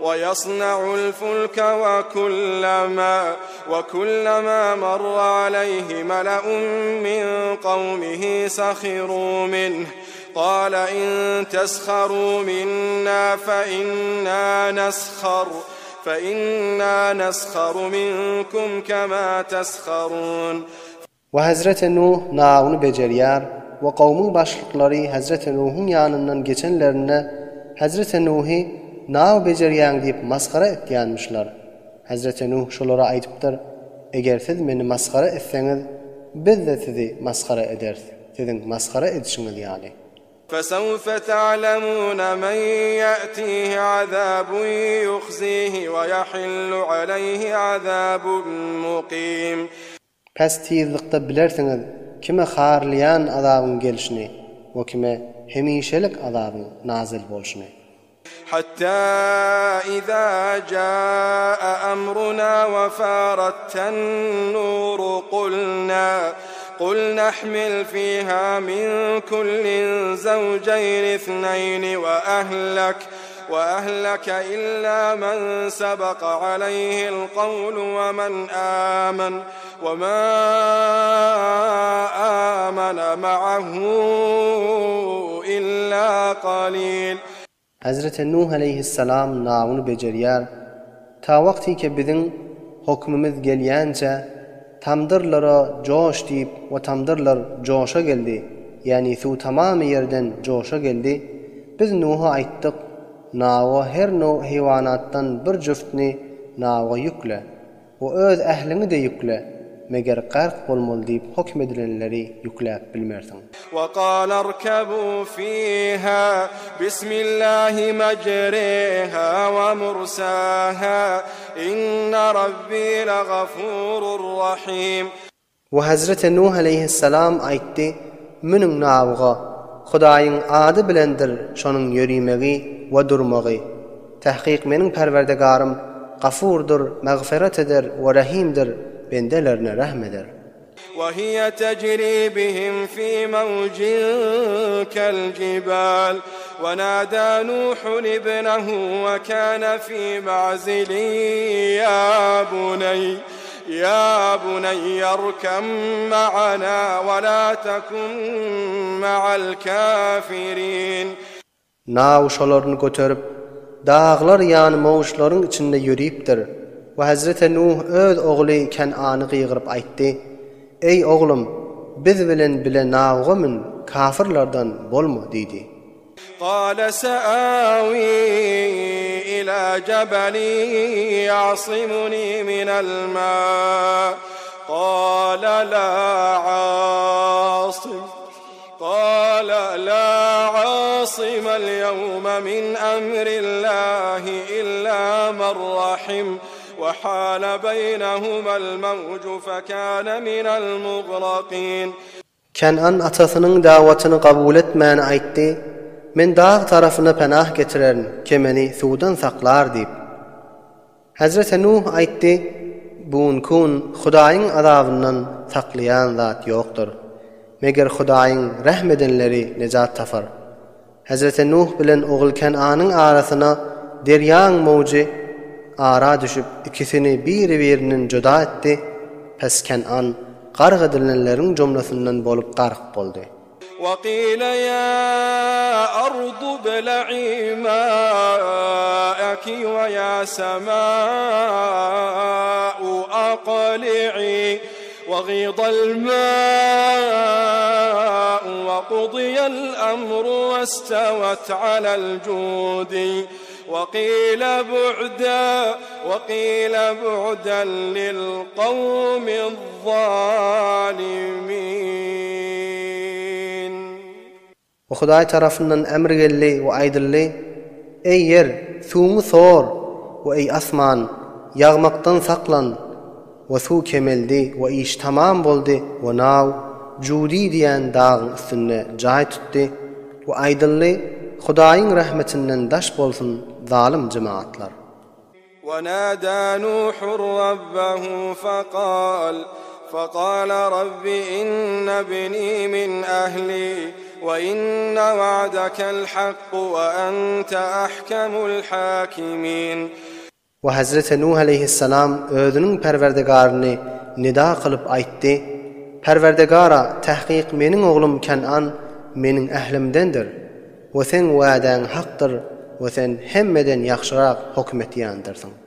ويصنع الفلك وكلما وكلما مر عليه ملأ من قومه سخروا منه قال إن تسخروا منا فإنا نسخر فإنا نسخر منكم كما تسخرون We hezreti Nuh nawuny bejerýär we kowmuň başlyklary hezreti Nuhuň ýanyndan geçenlerinde hezreti Nuhy naw bejerýäň diýip masgara etýänmişler. Hezreti Nuh şolara aýdypdyr, Eger siz meni masgara etseňiz, biz-de sizi masgara ederis, siziň masgara edişiňiz ýaly. فسوف تعلمون من يأتيه عذاب يخزيه ويحل عليه عذاب مقيم. Pes tizlikde bilersiňiz kime harlaýan azabyň gelşini we kime hemişelik azabyň nazyl bolşuny. Hatta iza jaa amruna we farattan-nuru qulna qulna ihmil fiha min kullin zawjayn ithnayn we ahlak we ahlaka illa men sabaka aleyhil kawlu we men amen we ma amene ma'ahu illa qalil. Hezreti Nuh aleýhissalam nawuny bejerýär, Ta wagtyke biziň hokmumyz gelýänçä, tamdyrlara joş diýip we tamdyrlar joşa geldi, ýagny suw tamamy ýerden joşa geldi, biz Nuha aýtdyk, Nawa her now heýwanatdan bir jüftni nawa ýükle. We öz ähliňi-de ýükle, meger gark bolmaly diýip höküm edilenleri ýükläp bilmersiň. We gala irkebu fiha, bismillahi majreha we mursaha, inne rabbi lagafurur rahim. We hezreti Nuh aleýhissalam aýtdy, Münüň nawga, Hudaýyň ady bilendir şonuň ýörimegi we durmagy. Tahkyk meniň Perwerdigarym Gafurdyr, magfyrat eder we Rahimdir, bendelerine rehm eder. We hiýe tejri bihim fi mewjin kel jibal we nada Nuhun ibnehu we kane fi ma'zilin ýa buneý. Ýa buneýýe rkem ma'ana we la tekun ma'al kafirin. Naw şolaryny göterip, daglar ýany mowçlaryň içinde ýöripdir we hezreti Nuh öz ogly Ken'any gygyryp aýtdy, Eý, oglum, biz bilen bile nawga mün, kafyrlardan bolma diýdi. Gale seawi ila jebelin ya'simuni minel ma Gale la asim Gale la asimel yevme min emrillahi illa men rahim Ve hale beynehumel mevcu fekâne minel mugraqin. Ken'an atasynyň dawatyny kabul etmän aýtdy, Men dag tarapyna penah getirerin, ki meni suwdan saklar diýip. Hezreti Nuh aýtdy, Bu günki gün Hudaýyň azabyndan saklaýan zat ýokdur. Meger Hudaýyň rehm edenleri nejat tapar. Hezreti Nuh bilen ogul Ken'anyň arasyna derýaň mowjy ara düşüp ikisini biri-birinden juda etdi, pes Ken'an gark edilenleriň jumlasyndan bolup gark boldy. Weqile ýa ardu ible'i ma'aki we ýa sema'u aqli'i. Wegiýdal ma'u we kudiýel emru westewet alel judi we qile bu'da we qile bu'dan lil kawmiz zalimin. We Hudaý tarapyndan emr geldi we aýdyldy, Eý ýer, suwuňy sor, we eý asman, ýagmakdan saklan! We suw kemeldi we iş tamam boldy we naw Judi diýen dagyň üstünde jaý tutdy we aýdyldy, Hudaýyň rehmetinden daş bolsun zalym jemagatlar. ونادى نوح ربه فقال فقال رب إن ابني من أهلي. وإن وعدك الحق وأنت أحكم الحاكمين. We hezreti Nuh aleýhissalam özüniň Perwerdigaryny nida kylyp aýtdy, Perwerdigara, tahkyk meniň oglum Ken'an meniň ählimdendir we Seň wädäň hakdyr we Sen hemmeden ýagşyrak hokum etýändirsiň.